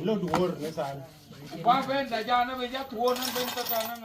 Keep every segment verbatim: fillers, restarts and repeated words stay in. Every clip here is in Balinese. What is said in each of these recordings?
Lo dhuwur nisan. Wah, ben, dah jangan, ben, ya, tuan, ben, tekanan,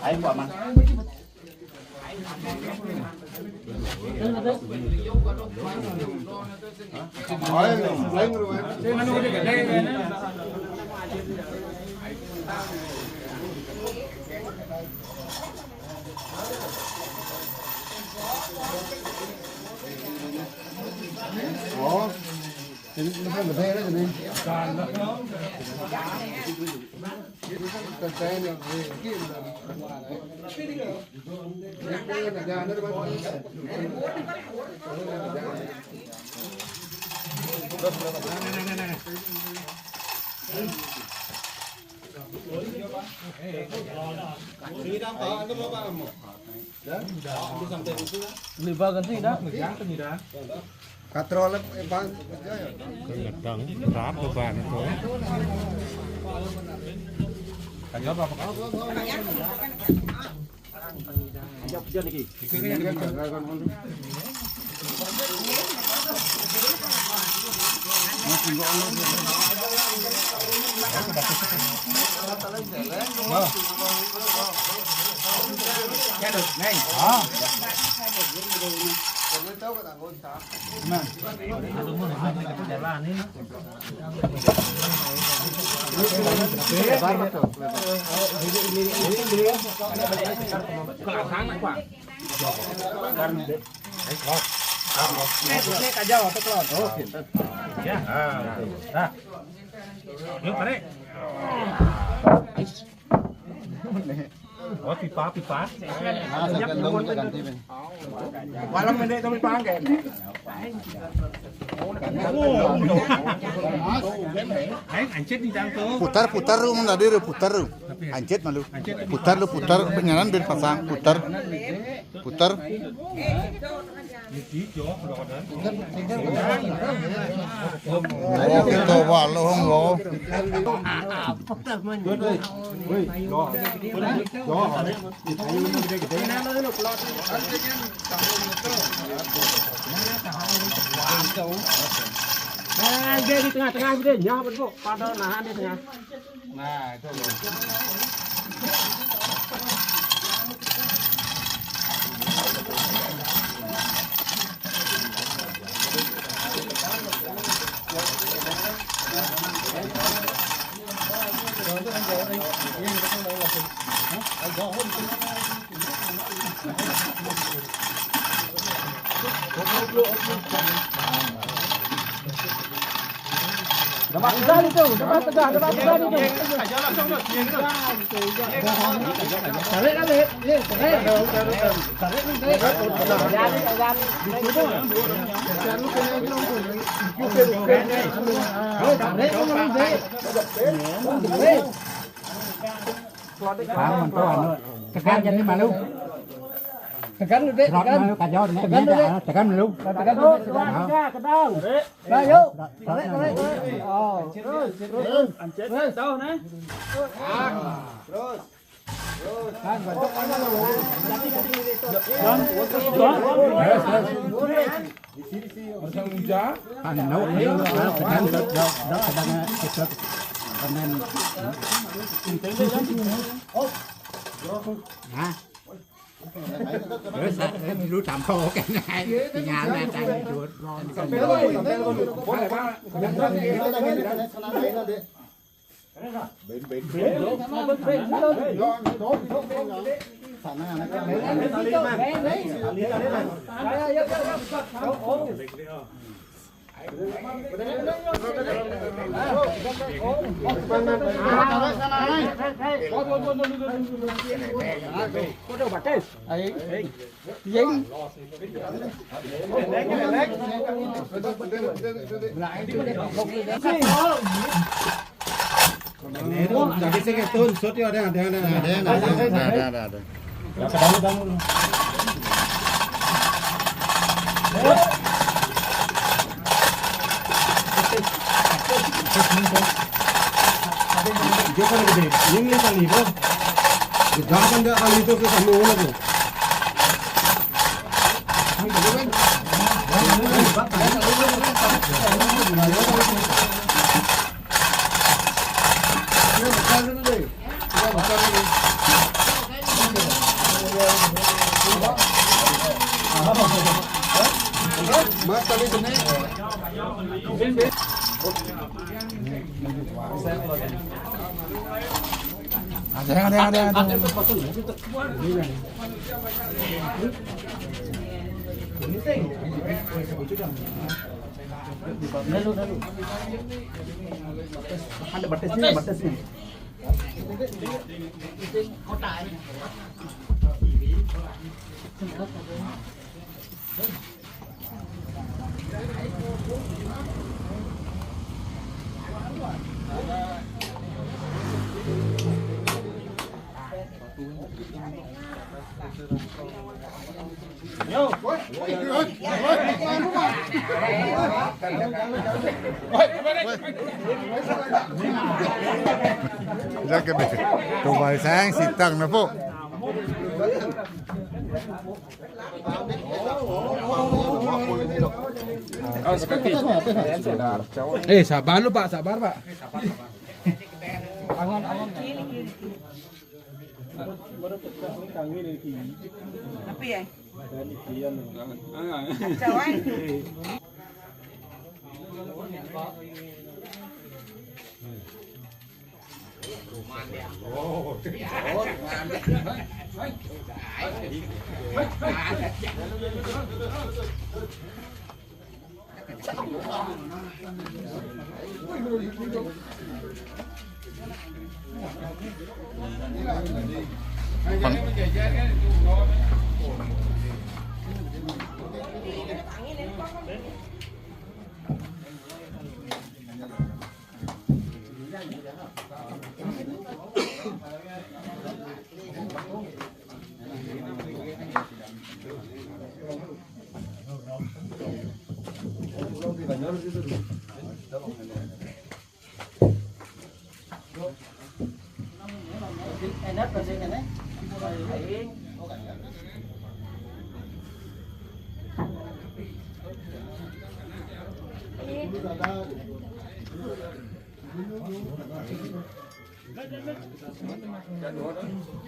Ayo, Bu Aman. Oh, ini, ini kan gede ya, ini. Beli bagan sih dah. Katrol, eh, Bang. Ngedang, berat beban itu. Aja apa, Pak? Aja hujan lagi. Ya. Nah. Yuk, tarik. Oh, pipa, pipa. Nah, saya ganti, ganti, Ben. Malam ini kami panggil. Oh, ancit nih, Jang, tuh. Putar, putar, lu, mun tadi, lu, putar, lu. Ancit malu. Putar, lu, putar, penyanan, Ben, pasang, putar. Putar. Oh, kita balong lo. Nah, dia di tengah-tengah, dia nyah, betul. Pada nahan di tengah. Nah, itu. Depan sekali tu, depan tegak, depan sekali tu. Tarik kan, Lip? Lip, tarik. Tarik kan, Lip? Tarik kan, Lip? Tekan jadi malu. Tekan dulu, Dek, tekan. Malu kajau, tekan dulu. Tekan dulu. Dua, tiga, kedang. Nah, yuk. Tarik, tarik, tarik. Oh, terus, terus. Terus. Terus. Terus. Terus. Terus. Terus. Terus. Anu, anu, anu, sedang, sedang, sedang, sedang, sedang. Hah? Terus, eh, dulu tampol kan. Tinggal ada tidur. Jadi sing itu unsut ya, ada, ada, ada. Ada, ada, ada, ada. Dia kan gede. Yang lihat kali itu. Jangan dia kali itu ke sana tuh. Ada, ada, ada, ada. Ada batasnya, batasnya. Jangan kebel. Tumbal sayang sitang na po. Eh, sabar lu, Pak, sabar, Pak. Angon, angon. Tapi ya. Kacau, eh.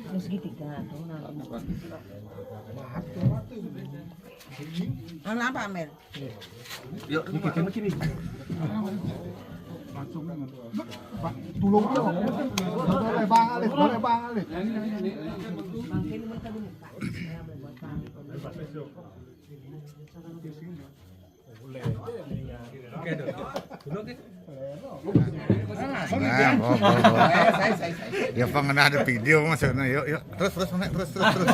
Terus segitiga tuh, nah. Anu apa, Mel? Yuk, ini kita macam ni. Langsung. Pak, tulung tu. Boleh bang Alif, boleh bang Alif. Boleh. Okey, duduk. Duduk, okey. Nah, boh, boh, boh. Ya, pang, ada video maksudnya. Yuk, yuk. Terus, terus, Nek. Terus, terus, terus.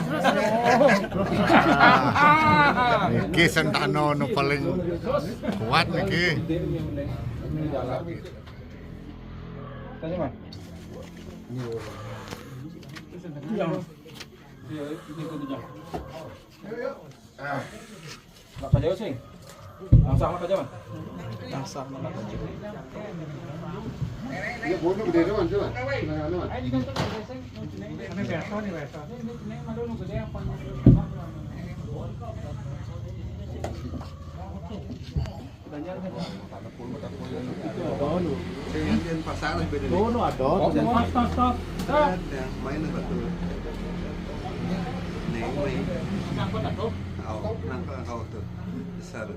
Nah, niki sentano nu paling kuat niki. Tanya, Mas. Iya. Iya, itu, itu, itu. Nak kerja sih. Masak nak kerja, Mas? Masak nak kerja. Iya, bono gede doang, coba. Nah, anu, Mas. Ini biasa nih, biasa. Yang, yang pasar beda nih. Bono ada. Stop, stop, stop. Yang main apa tuh? Nih, main. Kau, nangkal kau tuh. Besar.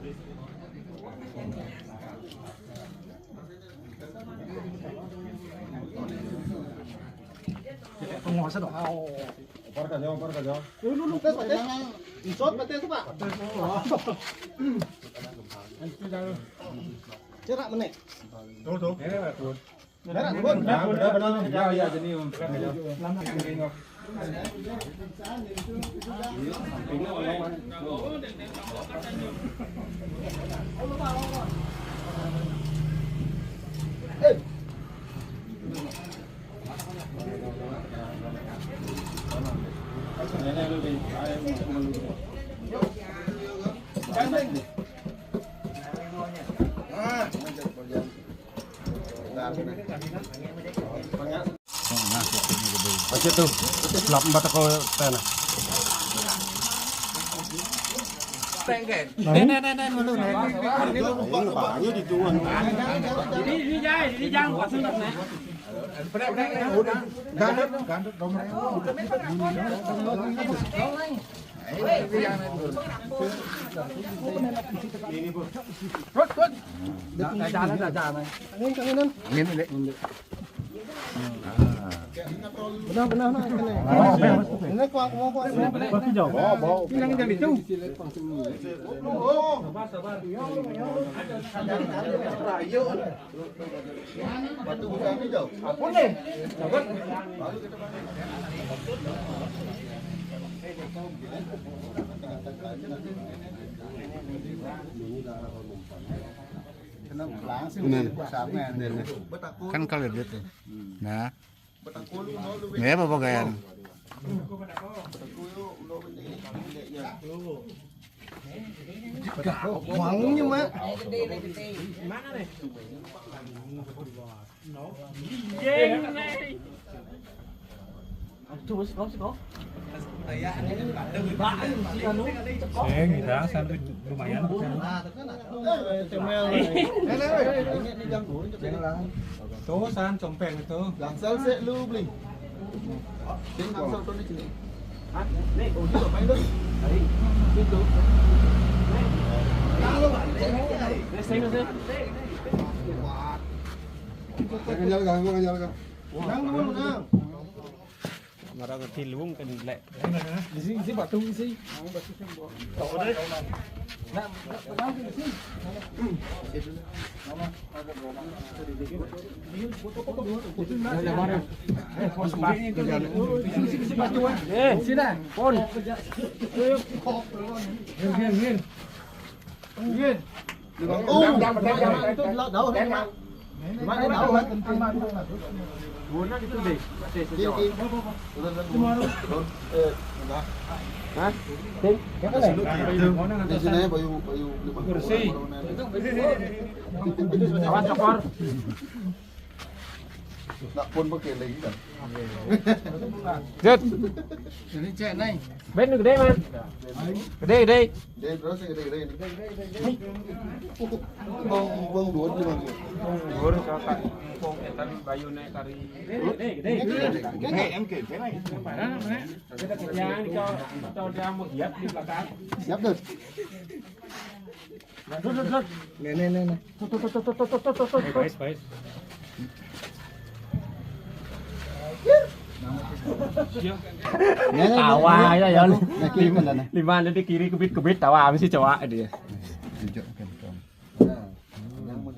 Penguasa dong. Oper ka jauh, oper ka jauh. Lu, lu, lu, tes, tes. Insot, tes, Pak. Cerak meneh. Tuh, tuh. Benar, benar, benar, benar. Ya, ya, jadi, Om. Aja tuh, gelap mata kau tena. Tengken. Nen, nen, nen, nen, dulu, nen. Ini banyak di tuan. Ini, ini jangan, ini jangan pasang, Nek. Udah, gandut, gandut, nomor. Rut, rut. Dah, dah jalan, dah jalan. Angin, angin, angin. Benar, benar, nah, kena. Ini kuat, kuat, kuat. Bilang jam itu. Sabar, sabar. Kan kalau gitu. Nah. Nggak apa-apa, Gan. Wanginya, Mak. Terus, terus, kok. Sing, kita santai lumayan. Tuh, san, compeng itu. Langsal sik lu beli. Sing langsal tuh nih sini. Nih, oh, itu apa itu? Itu. Ngejar, Kang, gua ngejar, Kang. Nang, nang, nang. Marang tilung kan lek. Di sini, di sini batu, di sini. Nah, nah, nah, di sini. Eh, sini, Pon. Gin, gin, gin. Gin. Oh, itu daun, daun, daun. Gimana daun? Guna gitu deh. Gin, gin. Udah, udah, udah. Eh, udah. Hah? Tim? Di sini aja, Bayu, Bayu, Bayu. Kursi. Awas, Cokor. Nak pun pakai lagi kan. Jut. Ini cek, Nay. Ben gede, Man. Gede, gede. Gede, terus yang gede-gede ini. Bang, bang, dua, lima, dua. Dua, kakak. Bang, etan, Bayu, naik kari. Gede, gede. Gede, gede. Mana, mana? Yang kau, kau dia mau giat di belakang. Siap, Dut. Dut, dut, dut. Nih, nih, nih, nih. Tuh, tuh, tuh. Eh, baik, baik. Iya. Nih, nih, tawa nih, ya, ya. Nah, kiri kan, nah. Lima ada di kiri kebit-kebit tawa apa sih, coba dia. Tunjuk, oke, betul. Nah, yang mana?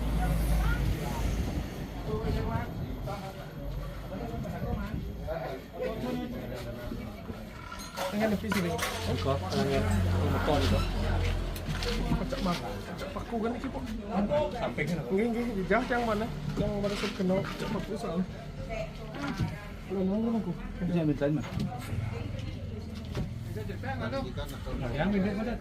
Tangan lebih sini. Buka, tangannya motor itu. Pecak mak, pecak paku kan iki, Pak? Samping kan? Nggih, nggih, nggih. Jangan yang mana? Yang mana sing kena pecak paku soal. Kalau nang aku. Bisa mintain, Mas. Nah, yang ini pada.